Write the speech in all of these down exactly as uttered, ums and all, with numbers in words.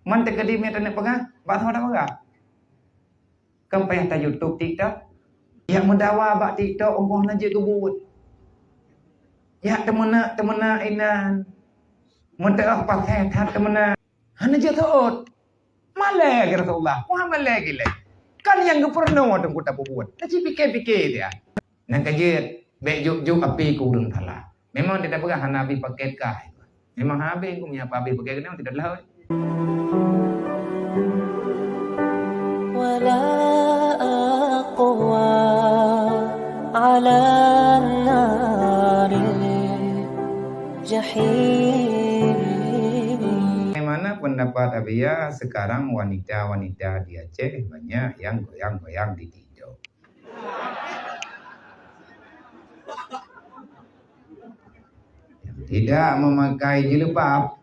Man teukeudi meunyoe taneuk peugah, bak saboh tapeugah. Kan payah ta YouTube, TikTok. Nyang meudawa bak TikTok, umpah na jeuet geubuet. Nyang teumeunak-teumeunak inan. Meuteu'oh paséh that teumeunak. Hana jeuet seuôt. Malée lagée Rasulullah. Wah, malée lagée lé. Kan nyang geupeurunoe teungku tapeubuet. Tacipike-pike dia. Nyang ka jeuet, bék jok-jok api keu ureuëng salah. Memang tidak peugah hana habéh paket kah. Memang habéh, keu meunyo habéh paket keunoe tidak lah. ولا أقوى على النار الجحيم. Bagaimana pendapat Abia sekarang wanita-wanita di Aceh banyak yang goyang-goyang di TikTok? Tidak memakai jilbab,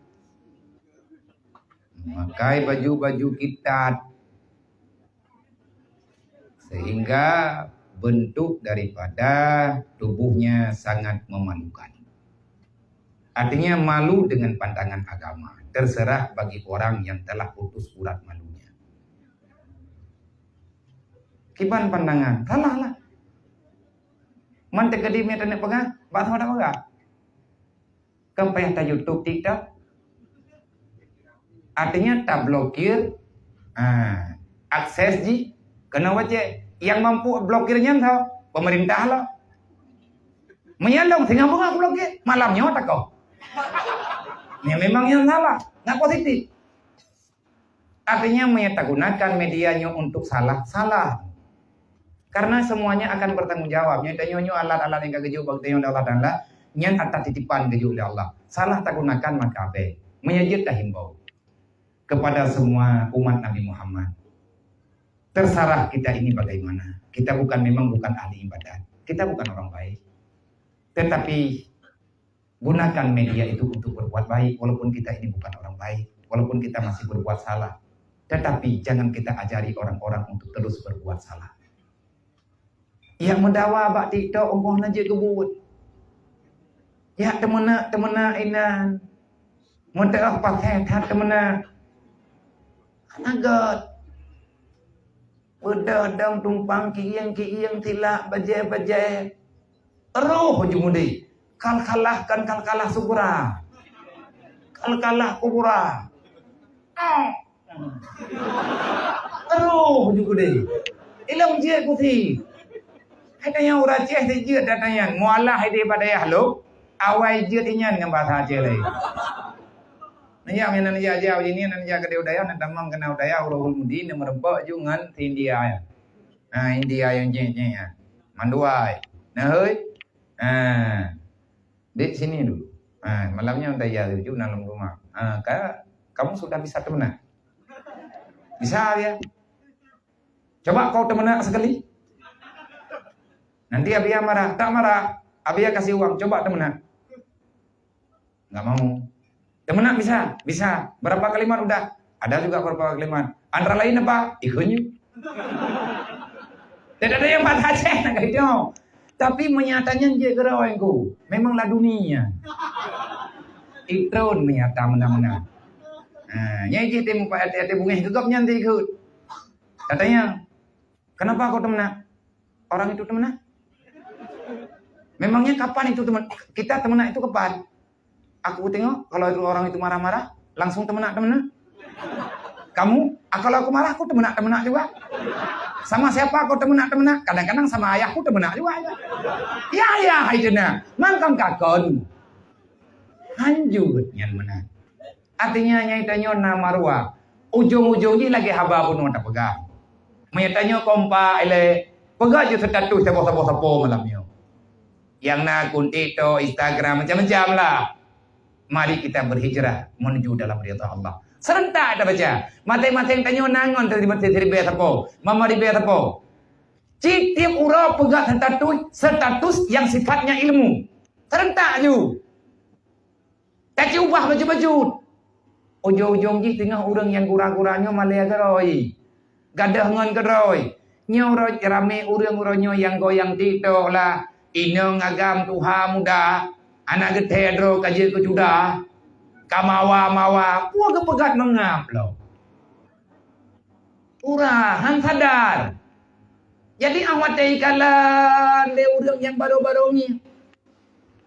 memakai baju-baju ketat, sehingga bentuk daripada tubuhnya sangat memalukan. Artinya, malu dengan pandangan agama, terserah bagi orang yang telah putus urat malunya. Kiban pandangan, salah lah. Man teukeudi meunyoe taneuk peugah, bak saboh tapeugah. Kan payah ta YouTube, TikTok. Artinya tablokir, ha, akses jih keunoe wajéb. Nyang mampu blokir nyan soe? Pemerintah lah. Meunyo lôn singoh beungoh blokir, malam nyoe takoh. Nyan memang nyang salah, nggak positif. Artinya, meunyo tagunakan media nyoe untuk salah, salah. Karena semuanya akan bertanggung jawab. Nyoe tanyoe nyoe alat-alat nyang ka geujok bak tanyoe lé Allah Taala, nyan atas titipan geujok lé Allah. Salah tagunakan maka abée. Meunyo jeuet tahimbau kepada semua umat Nabi Muhammad. Terserah kita ini bagaimana. Kita bukan, memang bukan ahli ibadat. Kita bukan orang baik. Tetapi gunakan media itu untuk berbuat baik, walaupun kita ini bukan orang baik, walaupun kita masih berbuat salah. Tetapi jangan kita ajari orang-orang untuk terus berbuat salah. Nyang meudawa bak TikTok, umpah na jeuet geubuet. Nyang teumeunak-teumeunak inan. Meuteu'oh paséh that teumeunak. Hana gét. Beudôh dong tumpang kieng-kieng, silak bajée-bajée. Roh ujong udeb. Kalkalah kan kalkalah sugra. Kalkalah kubura. Roh ujong udeb. Ilong jeuet kusi. Hai tanyoe ureuëng Aceh jeuet that nyan. Mualah ideh bak dayah lôn. Awai jeuet inyan ngon bahasa Aceh laén. Neujak meunan neujak jak uji ni, neujak keudeh u dayah, neutamong keunan u dayah, Uroe Hulmudi, neumeureumpok ju ngon si India nyan. Ha, India nyang jih-jih nyan. Manduai. Nah, hei. Ha. Dek sini dulu. Ha, malam nyan dayah ju na lom rumah. Ha, ka, kamu sudah bisa teumeunak? Bisa, ya. Coba kau teumeunak sekali. Nanti Abia marah. Tak marah. Abia kasih uang. Coba teumeunak. Nggak mau. Teumeunak bisa? Bisa. Berapa kalimat udah? Ada juga beberapa kalimat. Antara lain apa? Ikut yuk. Tidak ada yang bahasa Aceh nak kata. Tapi meunyo tanyan jeuet keudroe ku. Memang la dunia. Itron meunyo ta meunan-meunan. Ha, nyai jih tim hati-hati bungéh geugop nyan ti ikut. Katanya, "Kenapa kau teumeunak?" Orang itu teumeunak? Memangnya kapan itu teumeunak? Kita teumeunak itu kapan? Aku tengok, kalau itu orang itu marah-marah, langsung teumeunak-teumeunak. Kamu, ah, kalau aku marah, aku teumeunak-teumeunak juga. Sama siapa kau teumeunak-teumeunak? Kadang-kadang sama ayahku teumeunak juga. Ya, ya, hai teumeunak. Mangkang kakon. Hanjut nyan meunan. Artinya, nyai tanyoe na maruah. Ujong-ujong jih lagée haba bunoe tapeugah. Meunyo tanyoe kompak ilée, peugah ju status saboh-saboh sapo malam nyoe. Nyang na akun TikTok, Instagram, macam-macam lah. Mari kita berhijrah menuju dalam ridha Allah. Serentak tabaca. Maséng-maséng tanyoe na ngon siribée sapo, mama ribée sapo. Cit tiep uroe peugah status, status yang sifatnya ilmu. Serentak ju. Taci ubah bacut-bacut. Ujong-ujong jih teungoh ureuëng nyang gura-gura nyoe malée keudroe. Gadôh ngon keudroe. Nyoe rot ramé ureuëng uroe nyoe nyang goyang TikTok lah. Inong agam tuha muda. Anak geuthée droe ka jeuet keu cuda. Ka mawa-mawa. Peue geupeugah meungab lom. Ureueng han sadar. Jadi, ah watèe ikalon lé ureueng nyang barô-barô ngieng.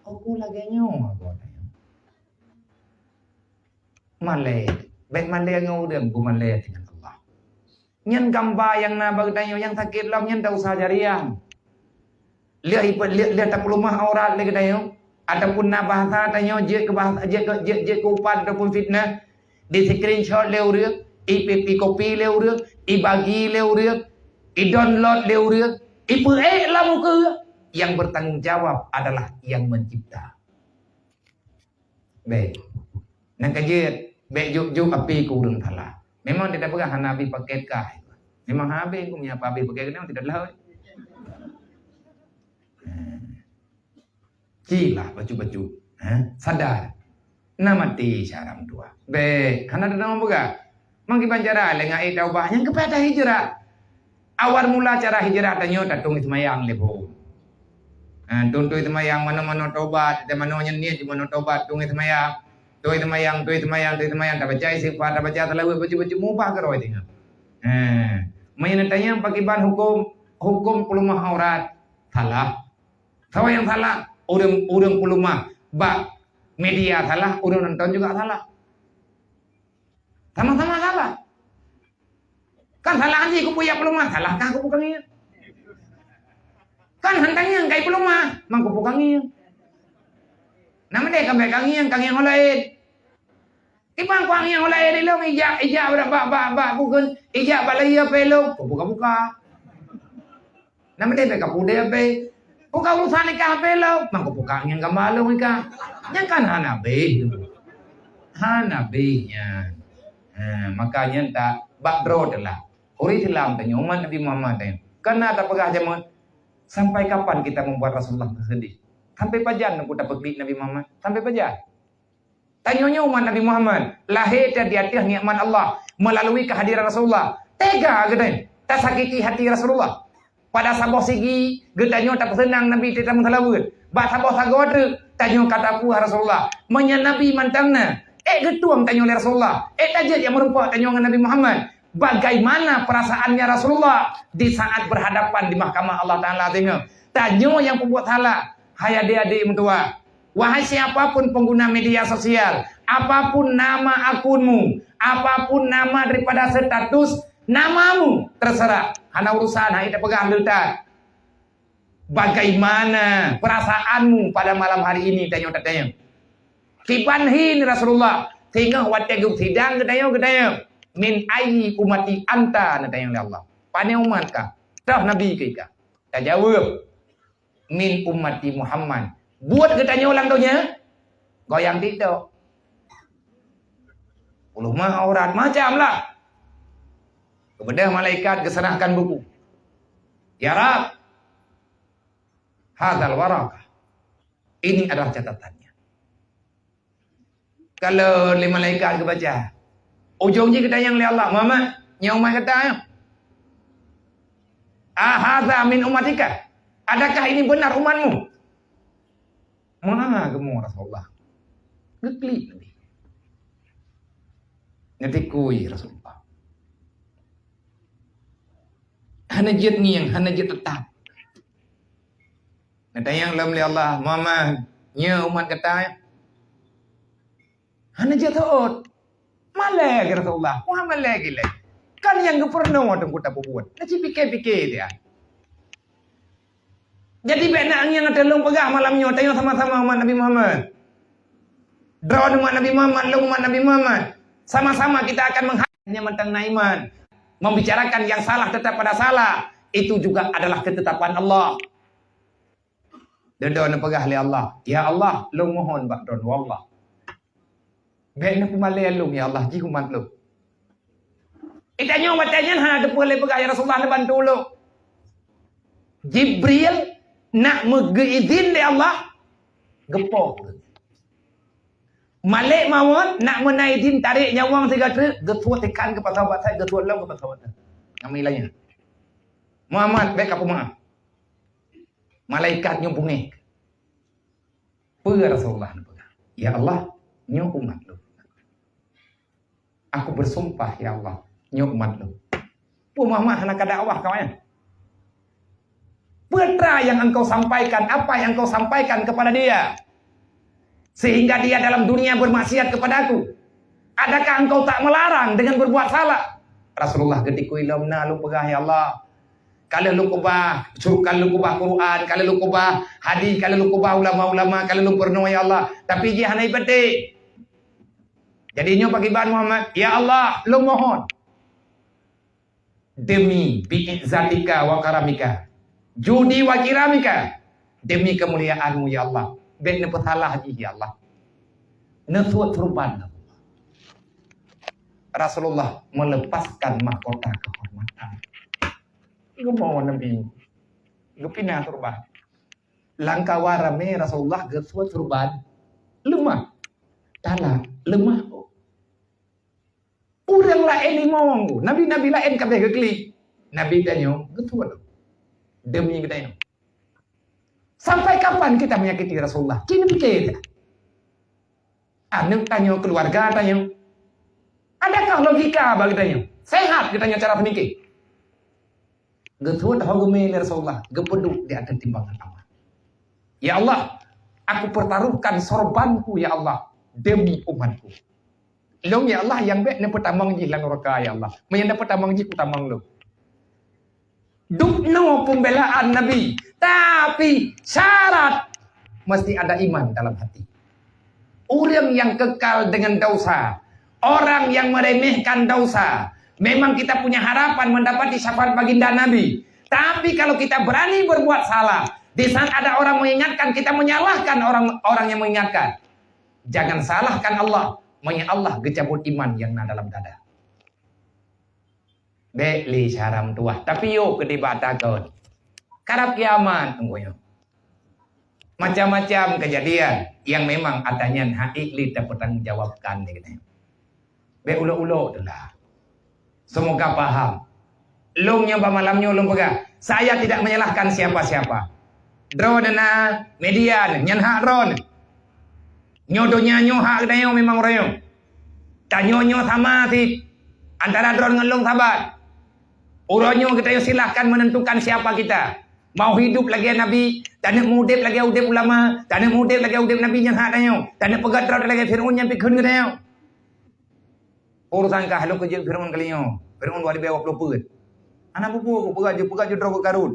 Oh, peue lagèe nyoe, aku tanya. Malèe, bèk malèe ngon ureueng, beumalèe dengan Allah. Nyan gamba nyang na bak geutanyoe nyang sakét lom, nyan dosa jariah. Lheueh ipe-, lheueh, lheueh tapeuleumah aurat lé geutanyoe, ataupun na bahasa tanyoe jeuet keu bahasa, jeuet keu, jeuet, jeuet keu upat ataupun fitnah, di-screenshot lé ureueng, ipi-, ikopi lé ureueng, ibagi lé ureueng, i-download lé ureueng, ipeuék lam muka, yang bertanggung jawab adalah yang mencipta. Bèk. Nyang ka jeuet, bèk jok-jok api keu ureueng salah. Memang tidak peugah hana habéh paket kah. Memang habéh, keu meunyo habéh paket keunoe tidak lah. Cilah bacut-bacut. Ha? Sadar. Na maté cara meutuah. Bèk, hana teudeungoe peugah. Mang kiban cara lé ngon ék taubat nyang keupeue ata hijrah. Awal mula cara hijrah tanyoe tatong seumayang lé phon. Ha, tong-tong seumayang manoe-manoe tobat, teuh manoe nyan niet manoe tobat, tong seumayang. Tong seumayang, tong seumayang, tong seumayang, tabaca istighfar, tabaca salawat, bacut-bacut mubah keudroe teungoh. Ha, meunyoe tanyong pakiban huköm, huköm peuleumah aurat, salah. Saboh nyang salah, ureueng, ureueng peuleumah bak media salah, ureueng nonton juga salah. Sama-sama salah. Kan salah jih kupeue jak peuleumah, salah kah kupeue ka ngieng. Kan han tangieng kai peuleumah, mang kupeue ka ngieng. Nama deh ka bèk ka ngieng, ka ngieng ho laén. Timbang kuang nyang ulèe di lôn ijak, ijak bak, bak, bak, bak bukon, ijak bak laya pé lôn, kubuka-buka. Nama deh bèk ka pudeh bèk. Buka urusan nikah pé lôn, mang kubuka nyang gamba lôn nikah. Nyang kan hana beh tu. Hana beh nyan. Ha, maka nyan tak bak droe teulah. Ureueng Islam tanyoe umat Nabi Muhammad tanyoe. Kana tapeugah jameun, sampai kapan kita membuat Rasulullah tersedih? Sampai pajan ku tapeuklik Nabi Muhammad? Sampai pajan? Tanyoe nyoe umat Nabi Muhammad, lahé that di ateueh nikmat Allah meulalu keuhadiran Rasulullah. Tega geutanyoe tasakiti hati Rasulullah. Pada saboh sigi, geutanyoe tapeuseunang Nabi teuh tameuseulaweuet. Bak saboh sagoe treuk, tanyoe ka tapuih Rasulullah. Meunyoe Nabi mantong na, ék geutueng tanyoe lé Rasulullah. Ék tajeuet nyang meurumpok tanyoe ngon Nabi Muhammad. Bagaimana perasaannya Rasulullah di saat berhadapan di mahkamah Allah Taala teungoh? Tanyoe nyang peubuet salah, hai adék-adék meutuah. Wahai siapapun pengguna media sosial, apapun nama akunmu, apapun nama daripada status namamu, terserah. Hana urusan, hai tapeugah leutat. Bagaimana perasaanmu pada malam hari ini, tanyoe tatanyong. Kiban hi ni Rasulullah, singoh watèe geusidang geutanyoe, geutanyoe, "Min ayyi ummati anta?" Neutanyong lé Allah. Pane umat kah? Toh Nabi keu kah? Tajaweueb, "Min ummati Muhammad." Buet geutanyoe lam donya, goyang TikTok. Peuleumah aurat, macam lah. Kemudian malaikat geuserahkan buku. "Ya Rab, hadzal waraqah." Ini adalah catatannya. Kalau lé malaikat geubaca, ujong jih geutanyong lé Allah, "Muhammad, nyoe umat gata nyoe? Ahadza min ummatika? Adakah ini benar umatmu?" Meu'ah geumo Rasulullah. Geuklik Nabi. Neutikui Rasulullah. Hana jeuet ngieng, hana jeuet teutap. Neutanyong lom lé Allah, "Muhammad, nyoe umat gata?" Hana jeuet seuôt. Malèe keu Rasulullah, Muhammad lé gilée. Kan nyang geupeurunoe teungku tapeubuet. Neuci pike-pike dia. Jadi bèk na nyang teulông peugah malam nyoe, tanyoe sama-sama umat Nabi Muhammad. Droe umat Nabi Muhammad, lông umat Nabi Muhammad. Sama-sama kita akan mengha-, nyang mantong na iman. Membicarakan yang salah tetap pada salah, itu juga adalah ketetapan Allah. Dodo neupeugah lé Allah, "Ya Allah, lôn mohon bak droe, wallah. Bèk neupeumalèe lôn, ya Allah, jih umat lôn." Geutanyoe watèe nyan hana teupeu lé peugah, "Ya Rasulullah, neubantu lôn." Jibril nak meugeu izin lé Allah, geupoh. Malèk mawöt nak meuna izin tarek nyawöng sigoe treuk, geusuet ikan keu pasoe bak sait, geusuet lom keu pasoe bak sait. Kami lanya. Muhammad, bèk ka peumeu'ah. Malaikat nyoe beungéh. Peue Rasulullah neupeugah? "Ya Allah, nyoe umat lôn. Aku bersumpah, ya Allah, nyoe umat lôn." Peue mah-mah hana ka dakwah kau nyan? Peue teuma nyang engkau sampaikan, apa yang engkau sampaikan kepada dia, sehingga dia dalam dunia bermaksiat kepada-Ku? Adakah engkau tak melarang dengan berbuat salah? Rasulullah geutikui lom, na lôn peugah, "Ya Allah, ka lheueh lôn keubah, su-, ka lheueh lôn keubah Quran, ka lheueh lôn keubah hadis, ka lheueh lôn keubah ulama-ulama, ka lheueh lôn peurunoe, ya Allah, tapi jih hana jipatéh." Jadi nyoe pakriban Muhammad, "Ya Allah, lôn mohon, demi bi'izzatika wa karamika, judi wa kiramika, demi kemuliaan-Mu, ya Allah, bék neupeusalah jih, ya Allah. Neusuet surban." Rasulullah melepaskan mahkota kehormatan. Geumoe Nabi, geupinah surban. Lam kawan ramé Rasulullah geusuet surban. Leumah. Talak, leumah. Ureuëng laén limong, nabi-nabi laén kabéh geuklik. Nabi tanyoe geusuet. Demi geutanyoe. Sampai kapan kita menyakiti Rasulullah? Ci neupike. Aneuk tanyoe, keluarga tanyoe. Adakah logika bagi tanyoe? Sehat geutanyoe cara pemikir? Geusuet ho geumé lé Rasulullah, geupeuduek di ateueh timbangan amal. "Ya Allah, aku pertaruhkan sorbanku, ya Allah, demi umatku." Lôn, ya Allah, nyang bék neupeutamong jih lam nuraka, ya Allah. Meunyoe neupeutamong jih, kutamong lôn. Dubnoe pembelaan Nabi, tapi syarat mesti ada iman dalam hati. Ureuëng nyang kekal dengan dosa, orang yang meremehkan dosa, memang kita punya harapan mendapati syafaat baginda Nabi. Tapi kalau kita berani berbuat salah, di saat ada orang mengingatkan, kita menyalahkan orang, orang yang mengingatkan. Jangan salahkan Allah, meunyoe Allah geucabut iman nyang na dalam dada. Bék lé cara meutuwah, tapi yôh keudéh bak takot. Karab kiamat teungku nyoe. Macam-macam kejadian yang memang ata nyan hana ék lé tapeutanggungjawabkan lé geutanyoe. Bék ulok-ulok teulah. Semoga paham. Lôn nyoe bak malam nyoe lôn peugah, saya tidak menyalahkan siapa-siapa. Droeneuh na media nyan hak droeneuh. Nyoe donya nyoe hak geutanyoe memang uroe nyoe. Tanyoe nyoe sama cit antara droeneuh ngon lôn saban. Uroe nyoe geutanyoe silahkan menentukan siapa kita. Mau hidup lagée Nabi, taneuk meuudeb lagée udeb ulama, taneuk meuudeb lagée udeb Nabi nyan hak tanyoe. Taneuk peugah droe lagée Fir'aun nyan pikheun geutanyoe. Urusan kah lôn keu jeuet Fir'aun kali nyoe. Fir'aun dua ribée dua puluh peuet. Hana peue-peue, peugah ju-, peugah ju droe keu Karun.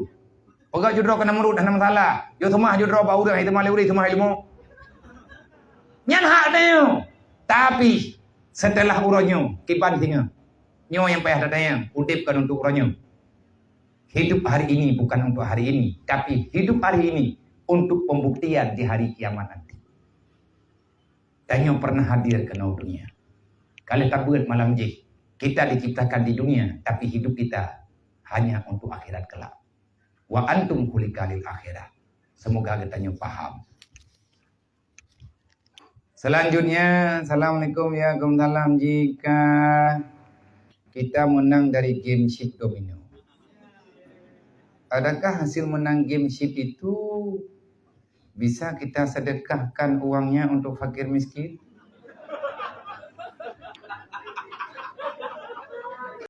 Peugah ju droe keu Namrud hana masalah. Ju seumah ju droe bak ureuëng, hai seumah lé ureuëng, seumah ilmu. Nyan hak tanyoe. Tapi setelah uroe nyoe, kiban singoh. Nyoe nyang payah tatanyong, udeb kon untuk uroe nyoe. Hidup hari ini bukan untuk hari ini, tapi hidup hari ini untuk pembuktian di hari kiamat nanti. Tanyoe pernah hadir keunoe dunia. Ka lheueh tabeuet malam jih, kita diciptakan di dunia, tapi hidup kita hanya untuk akhirat kelak. Wa antum khuliqa lil akhirah. Semoga geutanyoe paham. Selanjutnya, assalamualaikum, ya, waalaikumsalam. Jika kita menang dari game sheet domino, adakah hasil menang game sheet itu bisa kita sedekahkan uangnya untuk fakir miskin?